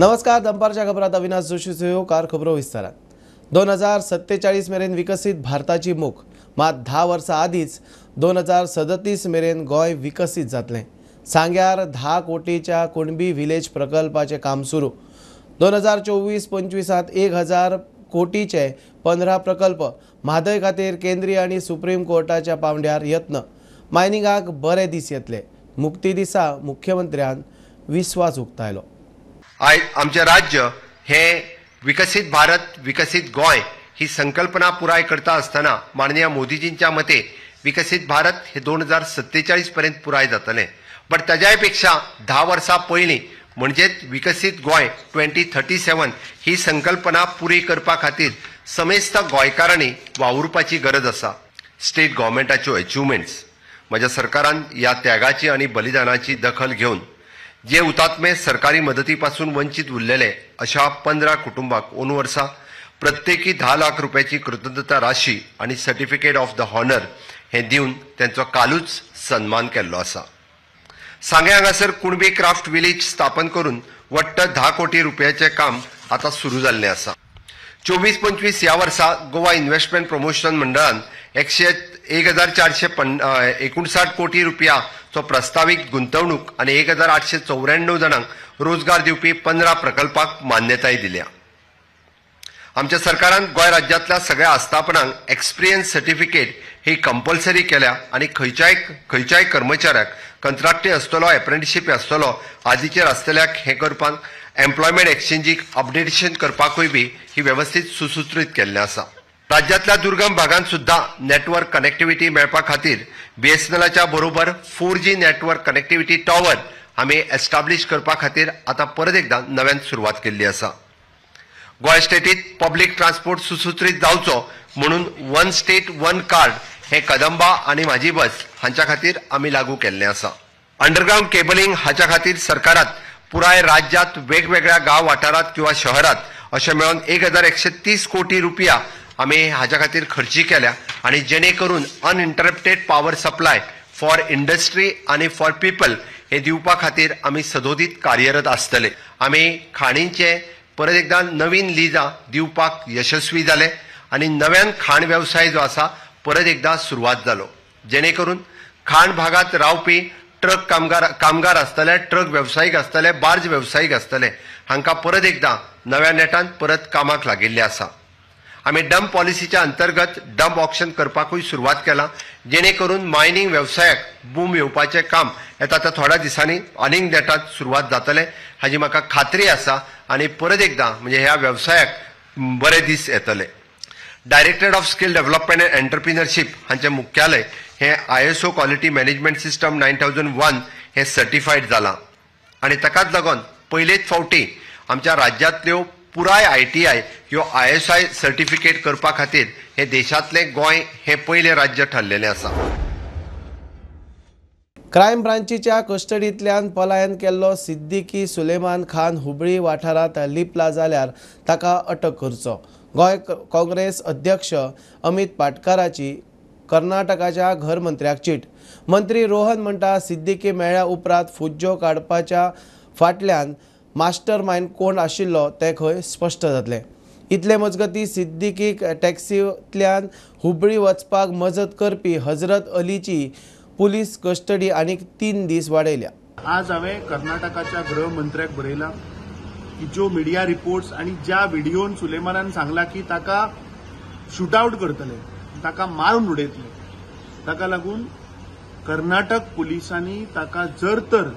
नमस्कार, दनपारच्या खबरात अविनाश जोशी सहयोगार खबरो विस्तारात। 2047 मेरेन विकसीत भारताची मोख, मात 10 वर्सां आदींच 2037 मेरेन गोंय विकसीत जातलें। सांग्यार 10 कोटीच्या कुणबी विलेज प्रकल्पाचें काम सुरू। 2024-25 1000 कोटीचे 15 प्रकल्प। म्हादय खातीर केंद्रीय आनी सुप्रीम कोर्टाच्या पांवड्यार यत्न। मायनिंगाक बरे दीस येतले। मुक्ती दिसा मुख्यमंत्र्यान विस्वास उक्तायलो। आयज आमचें राज्य हे विकसीत भारत विकसीत गोंय ही संकल्पना पुराय करता आसतना माननीय मोदीजींच्या मते विकसीत भारत हे 2047 पर्यंत पुराय जातलें। बट ताज्याय पेक्षा 10 वर्सां पयलीं म्हणजेच विकसीत गोंय 2037 ही संकल्पना पुरी करपा खातीर समेस्त गोंयकारांनी वावुरपाची गरज आसा। स्टेट गव्हर्मेंटाच्यो अचिव्हमेंट्स म्हज्या सरकारान ह्या त्यागाची आनी बलिदानाची दखल घेवन जे हुतात्मे सरकारी मदती पासून वंचित उरलेले अशा 15 कुटुंबाक 2 वर्सां प्रत्येकी 10 लाख रुपयाची कृतज्ञता राशी आनी सर्टिफिकेट ऑफ the honour हे दिवन तेंचो कालूच सन्मान केल्लो आसा। सांगें हांगासर कुणबी क्राफ्ट विलेज स्थापन करून वट्ट 10 कोटी रुपयाचें काम आतां सुरू जाल्लें आसा। 24-25 ह्या वर्सा गोवा इन्व्हेस्टमेंट प्रमोशन मंडळान 1459 कोटी रुपयाचो प्रस्तावीत गुंतवणूक आनी 1894 जाणांक रोजगार दिवपी 15 प्रकल्पाक मान्यताय दिल्या। आमच्या सरकारान गोंय राज्यांतल्या सगळ्या आस्थापनांक एक्सपिरियन्स सर्टिफिकेट ही कंपल्सरी केल्या आनी खंयच्याय कर्मचाऱ्याक कंत्राटी आसतलो, एप्रेंटिशीप आसतलो आदीचेर आसतल्याक हें करपाक एम्प्लॉयमेंट एक्सचेंजीक अपडेटेशन करपाकूय बी ही वेवस्थीत सुसूत्रीत केल्लें आसा। राज्यांतल्या दुर्गम भागांत सुद्दां नेटवर्क कनेक्टिव्हिटी मेळपा खातीर बीएसएनएलाच्या बरोबर 4G network connectivity tower आमी एस्टाब्लिश करपा खातीर आतां परत एकदां नव्यान सुरवात केल्ली आसा। गोंय स्टेटीत पब्लीक ट्रान्सपोर्ट सुसूत्रीत जावचो म्हणून वन स्टेट वन कार्ड हे कदंबा आनी म्हाजी बस हांच्या खातीर आमी लागू केल्लें आसा। अंडरग्रावंड केबलिंग हाच्या खातीर सरकारात पुराय राज्यांत वेगवेगळ्या गांव वाठारांत किंवा शहरांत अशें मेळून 1130 कोटी रुपया आमी हाच्या खातीर खर्ची केल्या आनी जेणे करून uninterrupted power supply for industry आनी फॉर पिपल हे दिवपा खातीर आमी सदोदीत कार्यरत आसतले। आमी खाणींचे परत एकदां नवीन लिजां दिवपाक यशस्वी जाले आनी नव्यान खाण वेवसाय जो आसा परत एकदां सुरवात जालो, जेणे करून खाण भागांत रावपी ट्रक कामगार आसतले, ट्रक वेवसायीक आसतले, बार्ज वेवसायीक आसतले हांकां परत एकदां नव्या नेटान परत कामाक लागिल्ले आसा। आमी डंप पॉलिसीच्या अंतर्गत डंप ऑक्शन करपाकूय सुरवात केला, जेणे करून मायनिंग वेवसायाक बूम येवपाचें काम येता त्या थोड्या दिसांनी आनीक नेटान सुरवात जातलें हाजी म्हाका खात्री आसा आनी परत एकदां म्हणजे ह्या वेवसायाक बरे दीस येतले। Directorate of skill development and entrepreneurship हांचें मुख्यालय हें ISO quality management system 9001 हें सर्टिफायड जालां आनी ताकाच लागून पयलेच फावटी आमच्या राज्यांतल्यो पुराय ITI ह्यो ISI certificate करपा खातीर हे देशांतलें गोंय हें पयलें राज्य ठरलेलें आसा। क्रायम ब्रांचीच्या कस्टडींतल्यान पलायन केल्लो सिद्दीकी सुलेमान खान हुबळी वाठारांत लिपला जाल्यार ताका अटक करचो। गोंय काँग्रेस अध्यक्ष अमित पाटकाराची कर्नाटकाच्या घर मंत्र्याक चीट। मंत्री रोहन म्हणटा सिद्दीकी मेळ्ळ्या उपरांत फुज्जो काडपाच्या फाटल्यान मास्टर मायंड कोण आशिल्लो तें खंय स्पश्ट जातलें। इतले मजगती सिद्दीकीक टॅक्सींतल्यान हुबळी वचपाक मजत करपी हजरत अलीची पुलीस कस्टडी आनीक 3 दीस वाडयल्या। आज हांवें कर्नाटकाच्या गृहमंत्र्याक बरयलां की ज्यो मिडिया रिपोर्ट्स आनी ज्या व्हिडियोन सुलेमानान सांगला की ताका शूटआउट करतले, ताका मारून उडयतले, ताका लागून कर्नाटक पुलिसांनी ताका जर तर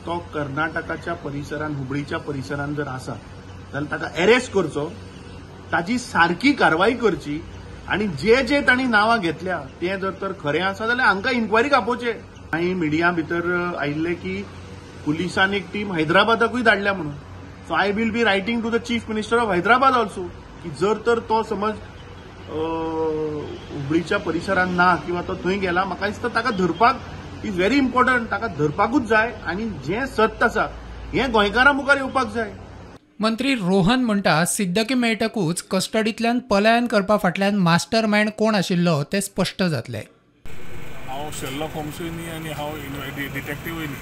तो कर्नाटकाच्या परिसरान हुबळीच्या परिसरान जर आसा जाल्यार ताका अरेस्ट करचो, ताजी सारकी कारवाई करची आनी जे जे तांणी नांवां घेतल्या तें जर तर खरें आसा जाल्यार हांकां इन्क्वायरीक आपोवचें। मागीर मिडिया भितर आयिल्लें की पुलिसान एक टीम हैदराबादाकूय धाडल्या म्हणून। So I will be writing to the chief minister of Hyderabad also की जर तर तो समज हुबळीच्या परिसरान ना किंवा तो थंय गेला, म्हाका दिसता ताका धरपाक is very important, ताका धरपाकूच जाय आनी जें सत्य आसा हें गोंयकारां मुखार येवपाक जाय। मंत्री रोहन म्हणटा सिद्दीकी मेळटकूच कस्टडींतल्यान पलायन करपा फाटल्यान मास्टर मायंड कोण आशिल्लो तें स्पश्ट जातलें। हांव शेर्लॉक होम्सूय न्ही आनी हांव डिटेक्टिव्हूय न्ही।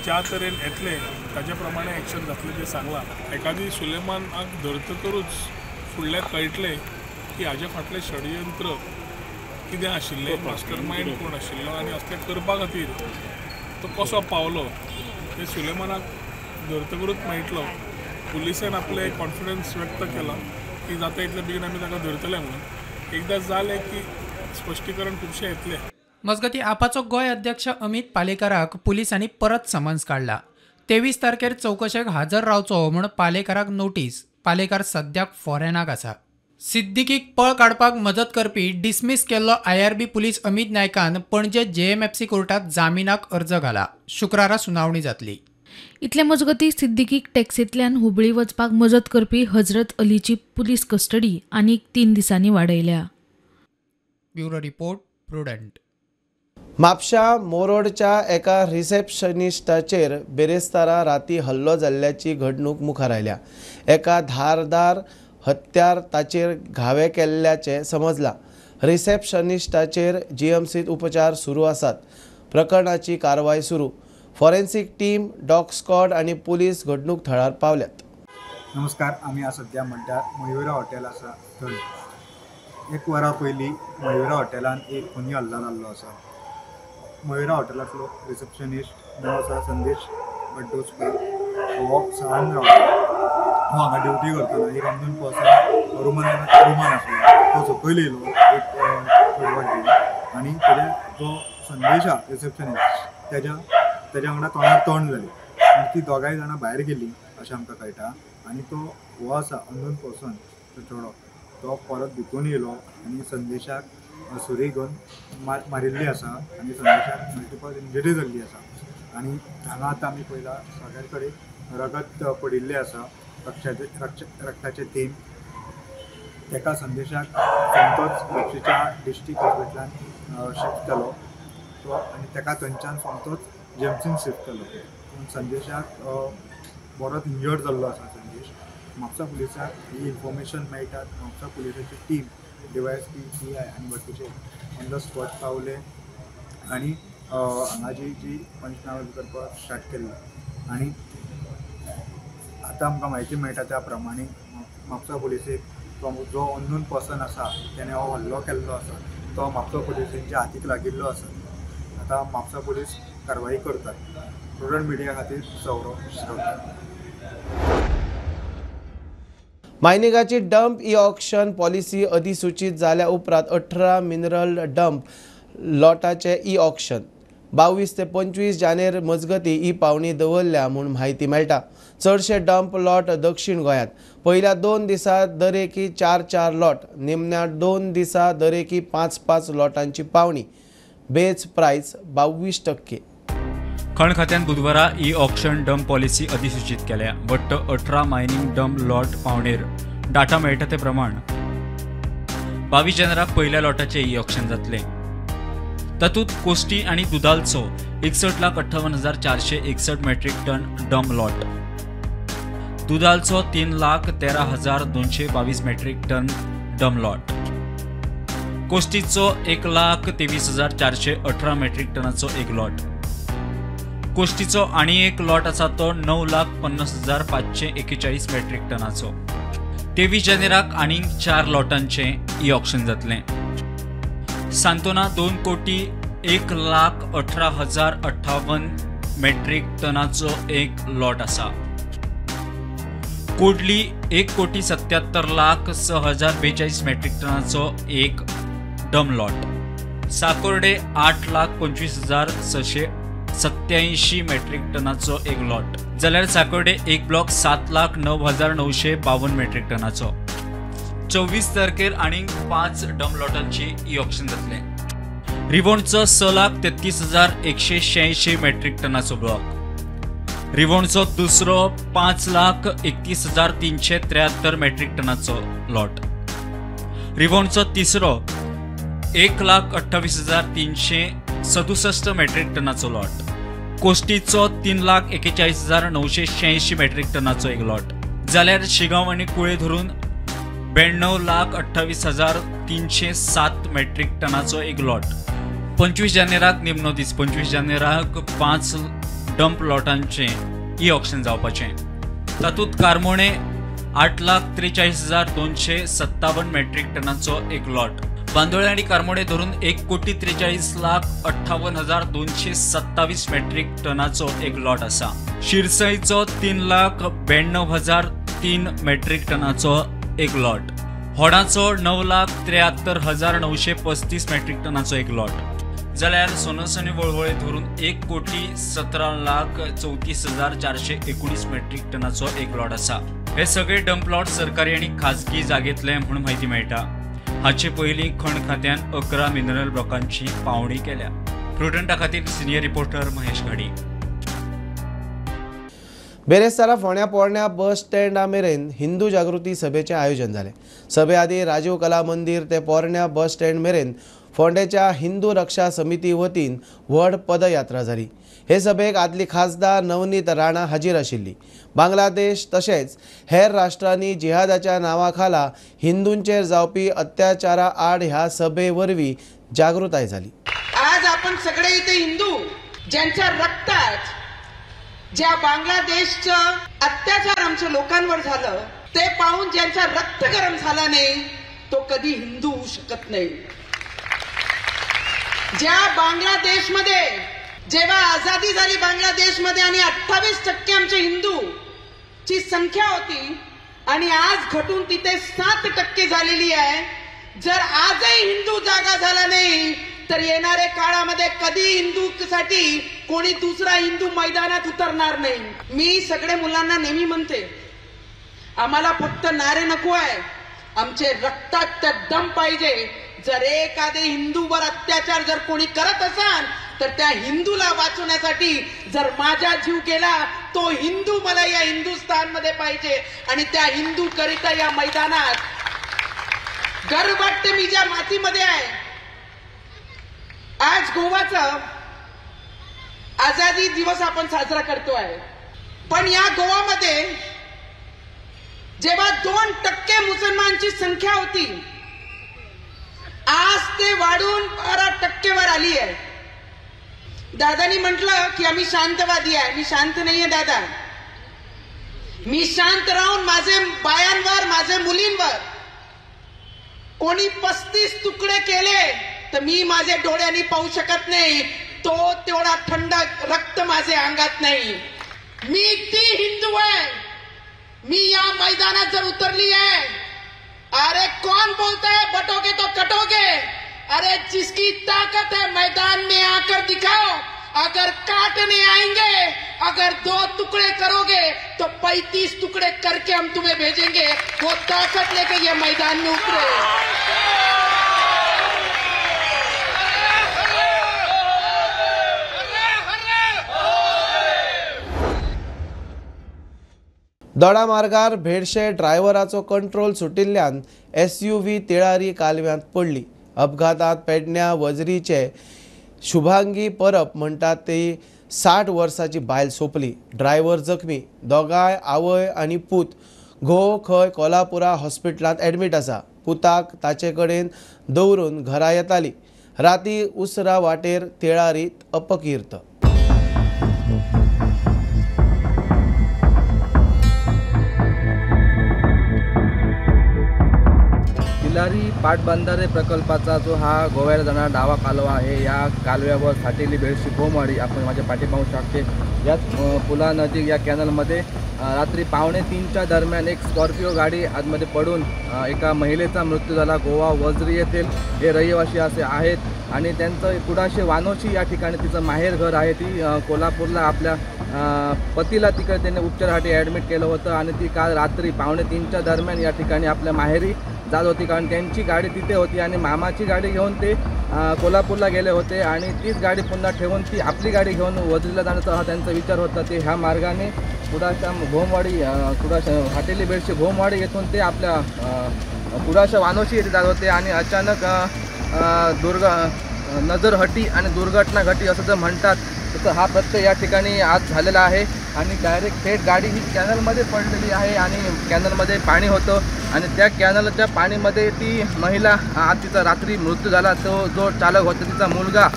ज्या तरेन येतले ताजे प्रमाणे एक्शन जातलें तें सांगलां. एकादी सुलेमानाक धरतकरूच फुडल्याक कळटलें की हाजे फाटलें षडयंत्र कितें आशिल्लें, मास्टर मायंड कोण आशिल्लो आनी असलें करपा खातीर तो कसो पावलो तें सुलेमानाक धरतकरूच मेळटलो. पुलिसेन आपलें कॉन्फिडन्स व्यक्त केला की जाता इतले बेगीन आमी ताका धरतले म्हणून. एकदां जालें की स्पश्टीकरण खुबशें येतलें. मजगतीं आपाचो गोंय अध्यक्ष अमित पालेकाराक पुलिसांनी परत समन्स काडला. 23 तारखेर चवकशेक हाजर रावचो म्हूण पालेकाराक नोटीस. पालेकार सद्याक फॉरेनाक आसा. सिद्दीकीक पळ काडपाक मजत करपी डिसमीस केल्लो IRB police Amit नायकान पणजे JMFC कोर्टात जामिनाक अर्ज घाला. शुक्रारा सुनावणी जातली. इतले मजगतीं सिद्दीकीक टॅक्सींतल्यान हुबळी वचपाक मजत करपी हजरत अलीची पुलीस कस्टडी आनीक 3 दिसांनी वाडयल्या. Bureau report, Prudent. म्हापशा मोरोडच्या एका रिसेप्शनिस्टाचेर बेरेस्तारा राती हल्लो जाल्ल्याची घडणूक मुखार आयल्या. एका धारदार हत्यार ताचेर घावे केल्ल्याचें समजलां. रिसेप्शनिस्टाचेर GMCत उपचार सुरू आसात. प्रकरणाची कारवाय सुरू. फॉरेन्सिक टीम, डॉग स्क्वॉड आनी पुलीस घडणूक थळार पावल्यात. नमस्कार, आमी आज सद्या म्हणल्यार मयुरा हॉटेल आसा थंय. 1 वरां पयलीं मयुरा हॉटेलान एक खुनी हल्लो जाल्लो आसा. मयुरा हॉटेलांतलो रिसेप्शनिस्ट नांव आसा संदेश बड्डोसकर, हो सहान रावता. हो हांगा ड्युटी करतना एक अननोन पर्सन रुमान आसलो, तो सकयल येयलो एक चेडवाक घेवन आनी तेज्या जो संदेश आहा रिसेप्शनिस्ट तेज्या वांगडा तोंडार तोंड जालें आनी ती दोगांय जाणां भायर गेलीं अशें आमकां कळटा. आनी तो हो आसा अननोन पर्सन तो चेडो, तो परत भितून येयलो आनी संदेशाक सुरी घेवन मारिल्ली आसा आनी संदेशाक मल्टिपल इंजरी जाल्ली आसा. आनी हांगा आतां आमी पळयला सगळ्या कडेन रगत पडिल्लें आसा, रक्ताचे थेंब. तेका संदेशाक सोमतोच म्हापशेच्या डिस्ट्रिक्ट हॉस्पिटलान शिफ्ट केलो तो आनी तेका थंयच्यान सोमतोच GMCन शिफ्ट केलो. पूण संदेशाक बरोच इंजर्ड जाल्लो आसा संदेश. म्हापसा पुलिसाक ही इन्फॉर्मेशन मेळटात म्हापसा पुलिसाची टीम, DYSP, PI आनी बाकीचे ऑन the spot पावले आनी हांगा जी जी पंचनामे करपाक स्टार्ट केल्ली. आनी आतां आमकां म्हायती मेळटा त्या प्रमाणे म्हापसा पुलिसेक तो जो अननोन पर्सन आसा तेणें हो हल्लो केल्लो आसा तो म्हापसा पुलिसेच्या हातीक लागिल्लो आसा. आतां म्हापसा पुलीस कारवाई करतात. प्रुडंट मिडिया खातीर सौरव शिरोडकर. मायनिंगाची डंप ई ऑक्शन पॉलिसी अधिसूचित जाल्या उपरांत 18 मिनरल डंप लॉटाचे ई ऑक्शन 22 ते 25 जानेर मजगती ही पावणी दवरल्या म्हूण म्हायती मेळटा. चडशे डंप लॉट दक्षिण गोंयांत. पयल्या 2 दिसा दरेकी 4-4 लॉट, निमण्या 2 दिसा दरेकी 5-5 लॉटांची पावणी. बेज प्रायस 22%. खण खात्यान बुधवारा ई ऑक्शन डंप पॉलिसी अधिसूचित केल्या. वट्ट 18 मायनिंग डंप लॉट पावणेर डाटा मेळटा ते प्रमाण 22 जानेराक पयल्या लॉटाचे ई ऑक्शन जातले. तातूंत कोस्टी आनी दुदालचो 61,58,461 मेट्रीक टन डंप लॉट, दुदालचो 3,13,222 मेट्रीक टन डंप लॉट, कोस्टीचो 1,23,418 मेट्रीक टनाचो एक लॉट, कोस्टीचो आनी एक लॉट आसा तो 9,50,541 मेट्रीक टनाचो. 23 जानेराक आनीक 4 लॉटांचे ई ऑक्शन जातलें. सांतोना 2,01,18,058 मेट्रीक टनाचो एक लॉट आसा. कोडली 1,77,06,042 मेट्रीक टनाचो एक डंप लॉट, साकोर्डे 8,25,687 मेट्रीक टनाचो एक लॉट, जाल्यार साकोर्डे एक ब्लॉक 7,09,952 मेट्रीक टनाचो. 24 तारखेर आनीक 5 डंप लॉटांची ई ऑक्शन जातलें. रिवणचो 6,33,186 मेट्रीक टनाचो ब्लॉक, रिवणचो दुसरो 5,31,373 मेट्रीक टनाचो लॉट, रिवणचो तिसरो 1,28,367 मेट्रीक टनाचो लॉट, कोस्टीचो 3,41,986 मेट्रीक टनाचो एक लॉट, जाल्यार शिगांव आनी कुळे धरून 92,28,307 मेट्रीक टनाचो एक लॉट. 25 जानेराक निमणो दीस. 25 जानेराक 5 डंप लॉटांचें ई ऑक्शन जावपाचें. तातूंत कारमोणे 8,43,257 मेट्रीक टनाचो एक लॉट, बांदोळे आनी कारमोणे धरून 1,43,58,227 मेट्रीक टनाचो एक लॉट आसा. शिरसईचो 3,92,003 मेट्रीक टनाचो एक लॉट, होडाचो 9,73,935 मेट्रीक टनाचो एक लॉट, जाल्यार सोनस आनी वळवळे धरून 1,17,34,419 मेट्रीक टनाचो एक लॉट आसा. हे सगळे डंप लॉट सरकारी आनी खाजगी जागेंतले म्हूण म्हायती मेळटा. हाचे पयलीं खण खात्यान 11 मिनरल ब्लॉकांची पावणी केल्या. प्रुडंटा खातीर सिनियर रिपोर्टर महेश घाडी. बेरेस्तारा फोंड्या पोरण्या बस स्टँडा मेरेन हिंदू जागृती सभेचें आयोजन जालें. सभे आदीं राजीव कला मंदीर ते पोरण्या बस स्टँड मेरेन फोंडेच्या हिंदू रक्षा समिती वतीन व्हड पदयात्रा जाली. हे सभेक आदली खासदार नवनीत राणा हाजीर आशिल्ली. बांगलादेश तशेंच हेर राष्ट्रांनी जिहादाच्या नांवा खाला हिंदूंचेर जावपी अत्याचारा आड ह्या सभे वरवीं जागृताय जाली. आज आपण सगळे इथे हिंदू ज्यांच्या रक्तात ज्या बांगलादेशचं अत्याचार आमच्या लोकांवर झालं ते पाहून ज्यांचा रक्त गरम झाला नाही तो कधी हिंदू होऊ शकत नाही. ज्या बांगलादेशमध्ये जेव्हा आझादी झाली बांगलादेशमध्ये आणि 28% आमचे हिंदू ची संख्या होती आणि आज घटून तिथे 7% झालेली आहे. जर आजही हिंदू जागा झाला नाही तर येणाऱ्या काळामध्ये कधी हिंदूसाठी कोणी दुसरा हिंदू मैदानात उतरणार नाही. मी सगळे मुलांना नेहमी म्हणते, आम्हाला फक्त नारे नको आहे, आमचे रक्तात त्या दम पाहिजे. जर एखादे हिंदूवर अत्याचार जर कोणी करत असाल तर त्या हिंदूला वाचवण्यासाठी जर माझा जीव गेला तो हिंदू मला या हिंदुस्थानमध्ये पाहिजे आणि त्या हिंदू करिता या मैदानात गर्व वाटते मी ज्या मातीमध्ये आहे. आज गोवाचा आझादी दिवस आपण साजरा करतो आहे, पण या गोवामध्ये जेव्हा 2% मुसलमानची संख्या होती आज ते वाढून 12% वर आली आहे. दादानी म्हटलं की आम्ही शांतवादी आहे. मी शांत नाहीये दादा, मी शांत राहून माझे बायांवर माझे मुलींवर कोणी 35 तुकडे केले तर मी माझ्या डोळ्यांनी पाहू शकत नाही, तो तेवढा थंड रक्त माझे अंगात नाही. मी ती हिंदू आहे, मी या मैदानात जर उतरली आहे, अरे कौन बोलता है बटोगे तो कटोगे, अरे जिसकी ताकत है मैदान में आकर दिखाओ. अगर काटने आएंगे, अगर 2 टुकड़े करोगे तो 35 टुकड़े करके हम तुम्हें भेजेंगे. वो ताकत लेके ये मैदान में उतरे. दोडामार्गार भेडशे ड्रायव्हराचो कंट्रोल सुटिल्ल्यान एसयूव्ही तिळारी कालव्यांत पडली. अपघातात पेडण्या वजरीचे शुभांगी परब म्हणटात ती 60 वर्साची बायल सोंपली. ड्रायव्हर जखमी. दोगांय आवय आनी पूत घोव खंय कोल्हापुरा हॉस्पिटलांत एडमीट आसा. पुताक ताचे कडेन दवरून घरा येताली. राती उसरा वाटेर तिळारीत अपकीर्त. तिलारी पाटबंधारे प्रकल्पाचा जो हा गोव्याला जाणारा डावा कालवा आहे, या कालव्यावर साठेली भेडशी भोमवाडी आपण माझ्या पाठी पाहू शकते. याच पुलानजीक या कॅनलमध्ये रात्री 2:45च्या दरम्यान एक स्कॉर्पिओ गाडी आतमध्ये पडून एका महिलेचा मृत्यू झाला. गोवा वजरी येथील हे रहिवासी असे आहेत आणि त्यांचं कुडाशे वानोशी या ठिकाणी तिचं माहेर घर आहे. ती कोल्हापूरला आपल्या पतीला तिकडे त्यांनी उपचारासाठी ॲडमिट केलं होतं आणि ती काल रात्री 2:45च्या दरम्यान या ठिकाणी आपल्या माहेरी जात होती, कारण त्यांची गाडी तिथे होती आणि मामाची गाडी घेऊन ते कोल्हापूरला गेले होते आणि तीच गाडी पुन्हा ठेवून ती आपली गाडी घेऊन वजरीला जाण्याचा हा त्यांचा विचार होता. ते ह्या मार्गाने कुडाशा भोमवाडी कुडाशा हाटेली बेडशी भोमवाडी येथून ते आपल्या कुडाशा वानोशी येथे जात होते आणि अचानक नजर हटी आणि दुर्घटना घटी असं जर म्हणतात तसं हा प्रत्यय या ठिकाणी आज झालेला आहे आणि डायरेक्ट थेट गाडी ही कॅनलमध्ये पडलेली आहे आणि कॅनलमध्ये पाणी होतं आणि त्या कॅनलच्या पाणीमध्ये ती महिला आज तिचा रात्री मृत्यू झाला. तो जो चालक होता तिचा मुलगा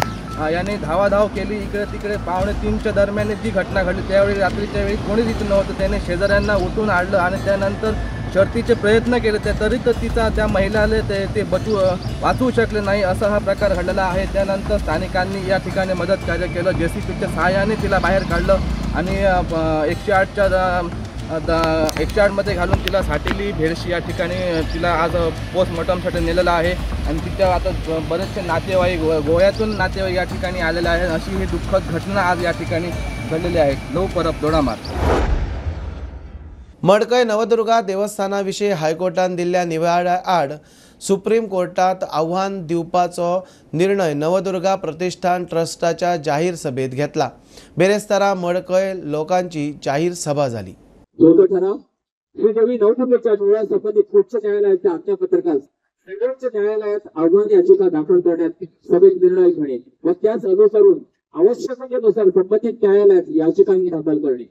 याने धावाधाव केली इकडे तिकडे. 2:45च्या दरम्यान जी घटना घडली त्यावेळी रात्रीच्या वेळी कोणीच इथं नव्हतं. त्याने शेजाऱ्यांना उठून आणलं आणि त्यानंतर शर्थीचे प्रयत्न केले त्या तरी तर तिचा त्या महिलाला ते वाचवू शकले नाही असा हा प्रकार घडलेला आहे. त्यानंतर स्थानिकांनी या ठिकाणी मदत कार्य केलं, जेसीबीच्या सहाय्याने तिला बाहेर काढलं आणि 108मध्ये घालून तिला साटेली भेडशी या ठिकाणी तिला आज पोस्टमॉर्टमसाठी नेलेलं आहे. आणि तिच्या आता बरेचसे नातेवाईक गोव्यातून नातेवाईक या ठिकाणी आलेले आहेत. अशी ही दुःखद घटना आज या ठिकाणी घडलेली आहे. लव परब दोडामार्ग. मडकय नवदुर्गा देवस्थानाविशीं हायकोर्टान दिल्ल्या निवाड्या आड सुप्रीम कोर्टात आव्हान दिवपाचो निर्णय नवदुर्गा प्रतिष्ठान ट्रस्टाच्या जाहीर सभेत घेतला. बेरेस्तारा मडकय लोकांची जाहीर सभा झाली. चौथा ठराव, श्रीदेवी नवदुर्गेच्या निवाड्या संबंधित उच्च न्यायालयाच्या आज्ञापत्रकास सर्वोच्च न्यायालयात आव्हान याचिका दाखल करण्यात सभेत निर्णय घेणे व त्यास अनुसरून आवश्यकतेनुसार संबंधित न्यायालयात याचिकाही दाखल करणे.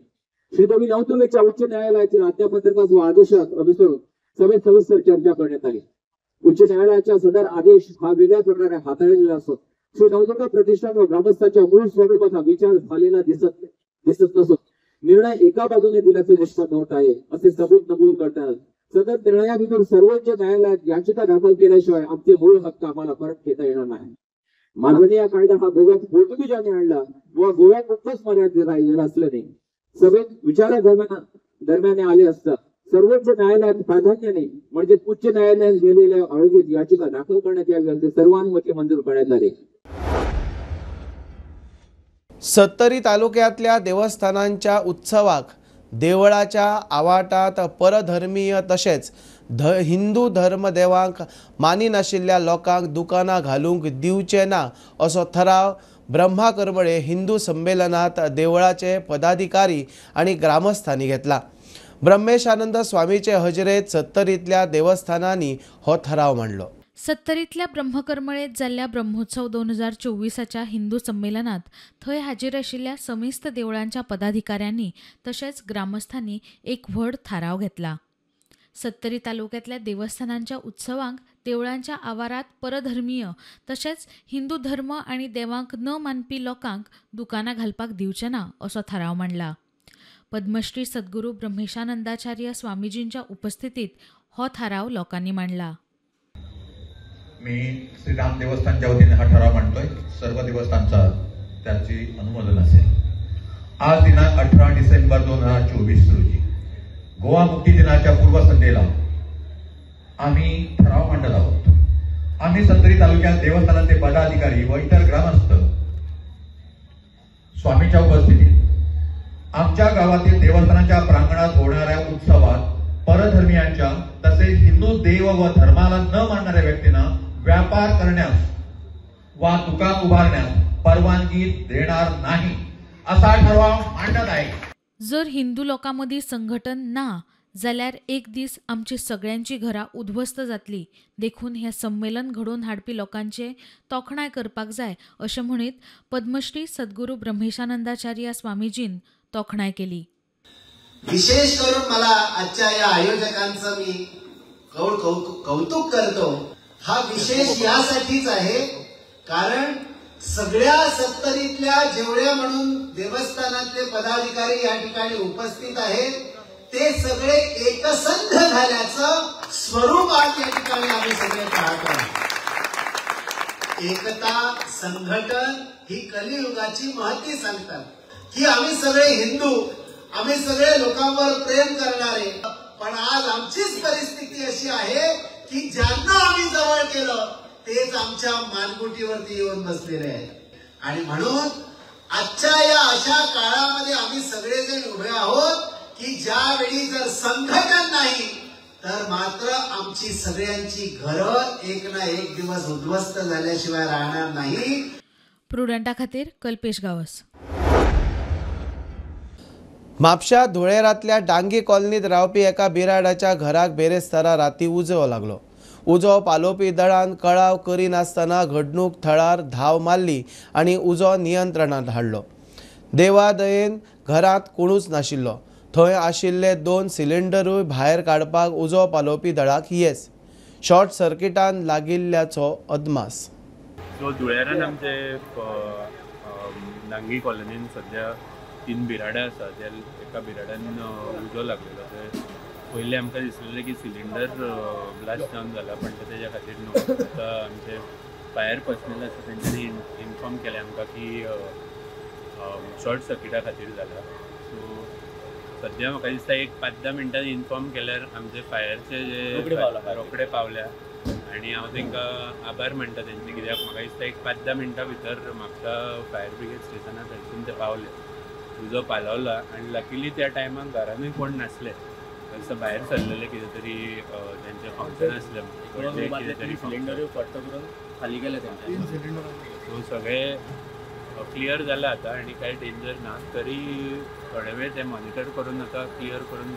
श्रीदेवी नवदुर्गेच्या उच्च न्यायालयातील आज्ञापत्रकास व आदेशास अनुसरून सभेत सविस्तर चर्चा करण्यात आली. उच्च न्यायालयाचा सदर आदेश हा वेगळ्या प्रकारे हाताळलेला असून श्री नवदुर्गा प्रतिष्ठान व ग्रामस्थांच्या मूळ स्वरूपाचा विचार झालेला दिसत नसून निर्णय एका बाजूने दिल्याचे निष्पन्न होत आहे असे सबूत नमूद करतात. सदर निर्णयाविरुद्ध सर्वोच्च न्यायालयात याचिका दाखल केल्याशिवाय आमचे मूळ हक्क आम्हाला परत घेता येणार नाही. माननीय कायदा हा गोव्यात पोर्तुगीजांनी आणला व गोव्यात मर्यादित राहिलेला असल्याने सभेत विचारा दरम्यान आले असता सर्वोच्च न्यायालयात प्राधान्याने म्हणजे उच्च न्यायालयात गेलेल्या आयोजित याचिका दाखल करण्यात यावी असे सर्वानुमते मंजूर करण्यात आले. सत्तरी तालुक्यातल्या देवस्थानांच्या उत्सवाक देवळाच्या आवाटात परधर्मीय तशेंच हिंदू धर्मदेवांक मानिनाशिल्ल्या लोकांक दुकानां घालूंक दिवचे ना असो ठराव ब्रह्मा करमळे हिंदू संमेलनात देवळाचे पदाधिकारी आणि ग्रामस्थांनी घेतला. ब्रह्मेशानंद स्वामीचे हजेरेत सत्तरीतल्या देवस्थानांनी हो ठराव मांडलो. सत्तरीतल्या ब्रह्मकरमळेत जाल्ल्या ब्रह्मोत्सव 2024च्या हिंदू संमेलनात थंय हाजीर आशिल्ल्या समेस्त देवळांच्या पदाधिकाऱ्यांनी तशेंच ग्रामस्थांनी एक व्हड थाराव घेतला. सत्तरी तालुक्यातल्या देवस्थानांच्या उत्सवांक देवळांच्या आवारात परधर्मीय तशेंच हिंदू धर्म आनी देवांक न मानपी लोकांक दुकानां घालपाक दिवचे ना असो थाराव मांडला. पद्मश्री सद्गुरू ब्रह्मेशानंदाचार्य स्वामीजींच्या उपस्थितीत हो थाराव लोकांनी मांडला. मी श्रीराम देवस्थानच्या वतीने हा ठराव मांडतोय. सर्व देवस्थानचा त्याची अनुमोदन असेल. आज दिनांक 18 डिसेंबर 2024 रोजी गोवा मुक्ती दिनाच्या पूर्वसंध्येला आम्ही ठराव मांडत आहोत. आम्ही सत्तरी तालुक्यात देवस्थानाचे पदाधिकारी व इतर ग्रामस्थ स्वामीच्या उपस्थितीत आमच्या गावातील देवस्थानाच्या प्रांगणात होणाऱ्या उत्सवात परधर्मियांच्या तसेच हिंदू देव व धर्माला न मानणाऱ्या व्यक्तींना व्यापार करण्यास वा दुकान उभारण्यास परवानगी देणार नाही असा ठराव मांडत आहे. जर हिंदू लोकां मदीं संघटन ना जाल्यार एक दीस आमची सगळ्यांची घरां उद्ध्वस्त जातली, देखून हें संमेलन घडोवन हाडपी लोकांचे तोखणाय करपाक जाय अशें म्हणीत पद्मश्री सद्गुरू ब्रह्मेशानंदाचार्य स्वामीजीन तोखणाय केली. विशेष करून मला आजच्या या आयोजकांचं मी कौतुक करतो. हा विशेष यासाठीच आहे कारण सगळ्या सत्तरीतल्या जेवढ्या म्हणून देवस्थानातले पदाधिकारी या ठिकाणी उपस्थित आहेत ते सगळे एकसंध झाल्याचं स्वरूप आज या ठिकाणी आम्ही सगळे पाहतो आहोत. एकता संघटन ही कलियुगाची महती सांगतात की आम्ही सगळे हिंदू, आम्ही सगळे लोकांवर प्रेम करणारे, पण आज आमचीच परिस्थिती अशी आहे की ज्यांना आम्ही जवळ केलं तेच आमच्या मानगुटीवरती येऊन बसलेले आहेत. आणि म्हणून आजच्या या अशा काळामध्ये आम्ही सगळेजण उभे आहोत की ज्यावेळी जर संघटन नाही तर मात्र आमची सगळ्यांची घरं एक ना एक दिवस उद्ध्वस्त झाल्याशिवाय राहणार नाही. प्रुडंटा खातीर कल्पेश गावस. म्हापशा धुळेरांतल्या डांगी कॉलनीत रावपी एका बिराडाच्या घराक बेरेस्तारा राती उजो लागलो. उजो पालोवपी दळान कळाव करिनासतना घडणूक थळार धांव मारली आनी उजो नियंत्रणांत हाडलो. देवादयेन घरांत कोणूच नाशिल्लो. थंय आशिल्ले 2 सिलिंडरूय भायर काडपाक उजो पालोवपी दळाक येस. शॉर्ट सर्किटान लागिल्ल्याचो अदमास. सो धुळेरान आमचे नांगी कॉलनीन सद्या 3 बिराडां आसा. त्या एका बिराडान उजो लागलेलो. ते पयलीं आमकां दिसलेलें की सिलिंडर ब्लास्ट जावन जाला, पण ते तेज्या खातीर न्हू. आतां आमचे फायर पर्सनल आसा तेंच्यांनी इन्फॉर्म केलें आमकां की शॉर्ट सर्किटा खातीर जाला. सो सद्या म्हाका दिसता एक 5-10 मिनटांनी इन्फॉर्म केल्यार आमचे फायरचे जे रोखडे पावल्या आनी हांव तांकां आभार मानता तेंचे, कित्याक म्हाका दिसता एक 5-10 मिनटां भितर म्हापसा फायर ब्रिगेड स्टेशना थंयसून ते पावले, उजो पालवला. आनी लकीली त्या टायमाक घरानूय कोण नासले, असं भायर सरलेले कितें तरी तेंचें फंक्शन आसलें, कितें तरी सिलिंडरूय फट्ट करून खाली गेले तेंचे. सो सगळें क्लियर जालां आतां आनी कांय डेंजर ना. तरी थोडे वेळ ते मॉनिटर करून आतां क्लियर करून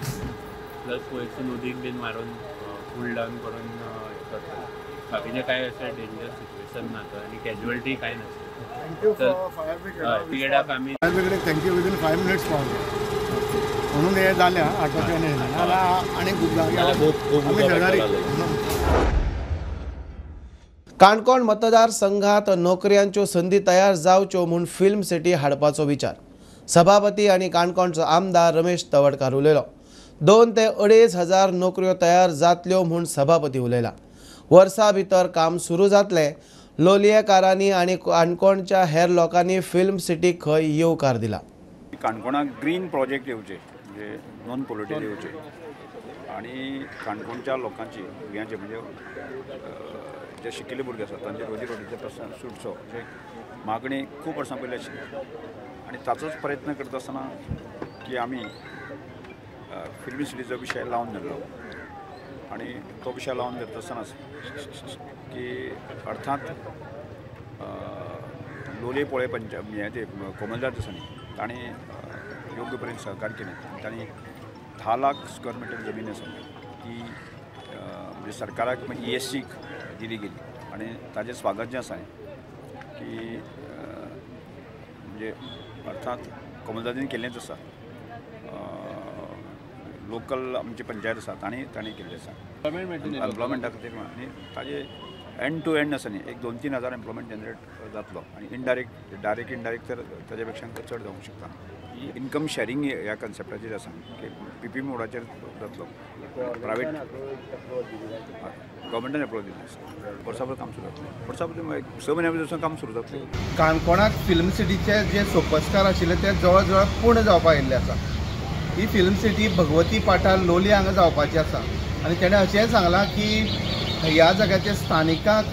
प्लस वयरसून उदीक बीन मारून कूल डावन करून हें करतले. बाकीचें कांय अशें डेंजर सिच्युएशन ना आतां आनी कॅज्युअलिटी कांय नासलें. फायर ब्रिगेडाक आमी fire ब्रिगेडीक thank you within 5 minutes पावले म्हणून हें जालें. आटोक्यान आनी खूब आमी शेजारी. काणकोण मतदारसंघात नोकऱ्यांच्यो संदी तयार जावच्यो म्हूण फिल्म सिटी हाडपाचो विचार सभापती आनी काणकोणचो आमदार रमेश तवडकार उलयलो. 2 ते 2.5 हजार नोकऱ्यो तयार जातल्यो म्हूण सभापती उलयला. वर्सा भितर काम सुरू जातलें. लोलयेकारांनी आनी काणकोणच्या हेर लोकांनी फिल्म सिटीक खंय येवकार दिला. काणकोणाक ग्रीन प्रोजेक्ट येवचे, म्हणजे नॉन पोल्युटेड येवचे आनी काणकोणच्या लोकांची भुरग्यांचे म्हणजे जे शिकिल्ले भुरगे आसात तांचे रोजी रोटीचे प्रस्न सुटचो म्हणजे मागणी खूब वर्सां पयलीं आशिल्ली आनी ताचोच प्रयत्न करता आसतना की आमी फिल्म सिटीचो विशय लावन धरलो आनी तो विशय लावन धरता आसतनाच की अर्थात लोलये पोळे पंचायत हें ते कोमलदार दिसांनी तांणी योग्य परेन सहकार केलें. तांणी 10 लाख स्क्वेअर मिटर जमीन आसा ती म्हणजे सरकाराक ESCक दिली गेली आनी ताजें स्वागत जें आसा की म्हणजे अर्थात कोमलदादीन केल्लेंच आसा, लोकल आमची पंचायत आसा तांणी तांणी केल्लें आसा एम्प्लॉयमेंटा खातीर. आनी ताजे एंड टू एंड आसा न्ही एक 2-3 हजार एम्प्लॉयमेंट जनरेट जातलो आनी इनडायरेक्ट डायरेक्ट इनडायरेक्ट तर ताजे पेक्षा चड जावंक शकता. इनकम शॅरिंग ह्या कन्सेप्टाचेर आसा की पीपी मोडाचेर जातलो, प्रायवेट गव्हर्मेंटान एप्रोच दिल्लें आसा. वर्साभर काम सुरू जातलें, वर्साभर 6 म्हयन्या भितर काम सुरू जातलें. काणकोणाक फिल्म सिटीचे जे सोपस्कार आशिल्ले ते जवळ जवळ पूर्ण जावपाक आयिल्ले आसा. ही फिल्म सिटी भगवती पाठार लोलये हांगा जावपाची आसा आनी तेणें अशेंय सांगलां की ह्या जाग्याचेर स्थानिकांक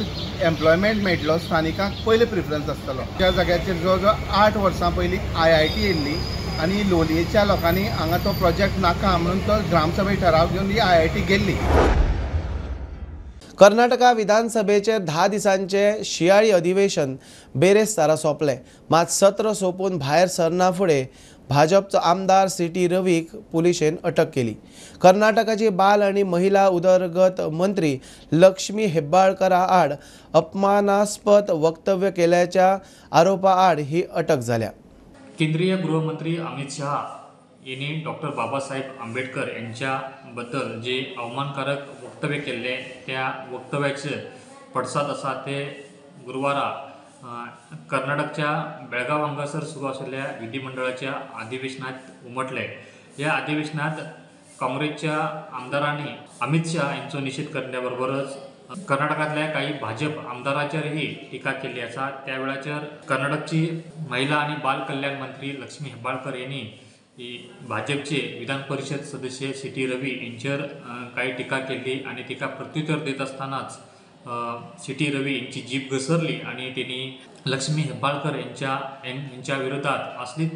एम्प्लॉयमेंट मेळटलो, स्थानिकांक पयले प्रिफरन्स आसतलो. त्या जाग्याचेर जवळ जवळ 8 वर्सां पयलीं IIT येयल्ली आनी लोलयेच्या लोकांनी हांगा तो प्रोजेक्ट नाका म्हणून तो ग्रामसभे ठराव घेवन ही IIT गेल्ली. कर्नाटका विधानसभेचे 10 दिसांचे शियाळी अधिवेशन बेरेस्तारा सोंपलें. मात सत्र सोंपून भायर सरना फुडें भाजपचो आमदार सी.टी. रवीक पुलिशेन अटक केली. कर्नाटकाची बाल आनी महिला उदरगत मंत्री लक्ष्मी हेब्बाळकरा आड अपमानास्पद वक्तव्य केल्याच्या आरोपा आड ही अटक जाल्या. केंद्रीय गृहमंत्री अमित शहा यांनी डॉक्टर बाबासाहेब आंबेडकर यांच्याबद्दल जे अवमानकारक वक्तव्य केले त्या वक्तव्याचे पडसाद आसा ते गुरुवारा कर्नाटकच्या बेळगाव हांगासर सुरू आशिल्ल्या विधिमंडळाच्या अधिवेशनात उमटले. या अधिवेशनात काँग्रेसच्या आमदारांनी अमित शहा यांचो निषेध करण्याबरोबरच कर्नाटकातल्या काही भाजप आमदाराचेरही टीका केली आसा. त्या वेळाचेर कर्नाटकची महिला आणि बाल कल्याण मंत्री लक्ष्मी हेब्बाळकर यांनी भाजपचे विधान परिषद सदस्य सी.टी. रवी यांच्यावर काही टीका केली आणि टीका प्रत्युत्तर देत असतानाच सी.टी. रवी यांची जीभ घसरली आणि त्यांनी लक्ष्मी हेब्बाळकर यांच्या विरोधात असली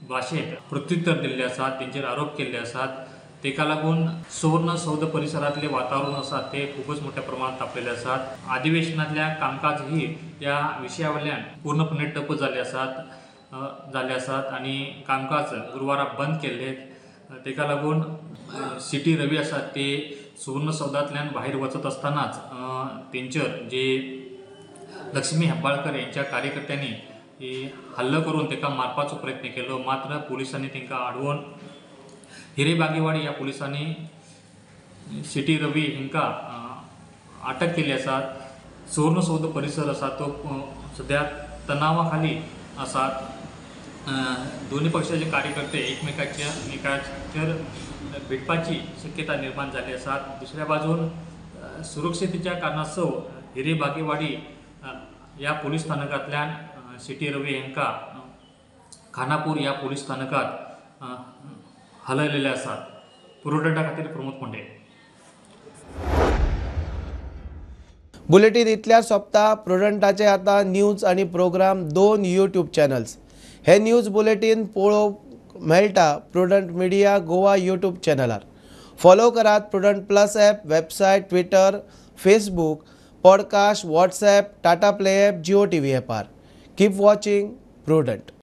भाषेत प्रत्युत्तर दिल्ले आसात, त्यांचेर आरोप केल्ले आसात. तेका लागून सुवर्ण सौध परिसरातले वातावरण आसा ते खूपच मोठ्या प्रमाणात तापलेले आसात. अधिवेशनातल्या कामकाजही या विशयावयल्यान पूर्णपणे ठप्प जाल्ले आसात आणि कामकाज गुरुवारा बंद केल्ले. तेका लागून सी.टी. रवी आसात ते सुवर्ण सौधांतल्यान भायर वचत आसतनाच तेंचेर जे लक्ष्मी हेब्बाळकर यांच्या कार्यकर्त्यांनी हल्लो करून तेका मारपाचो प्रयत्न केलो. मात्र पोलिसांनी तेंकां आडवून हिरेबागेवाडी ह्या पोलिसांनी सी.टी. रवी हांकां अटक केल्ली आसा. सुवर्णसौध परिसर आसा तो सद्या तणावा खाली आसा. दोन्ही पक्षाचे कार्यकर्ते एकमेकाचेर भिडपाची शक्यता निर्माण जाल्ली आसा. दुसऱ्या बाजून सुरक्षतेच्या कारणास्तव हिरे बागेवाडी ह्या पोलीस स्थानकांतल्यान सिटी रवी हांकां खानापूर ह्या पोलीस स्थानकांत हलयलेले आसात. पुरवठा खातीर प्रमोद कोंडे. बुलेटीन इतल्यार सोंपता. प्रुडंटाचे आतां न्यूज आनी प्रोग्राम 2 यूट्यूब चॅनल्स. हे न्यूज बुलेटीन पळोवंक मेळटा प्रुडंट मिडिया गोवा यूट्यूब चॅनलार. फॉलो करात Prudent plus app, website, Twitter, Facebook, podcast, WhatsApp, Tata play app, Jio TV ॲपार. Keep watching Prudent.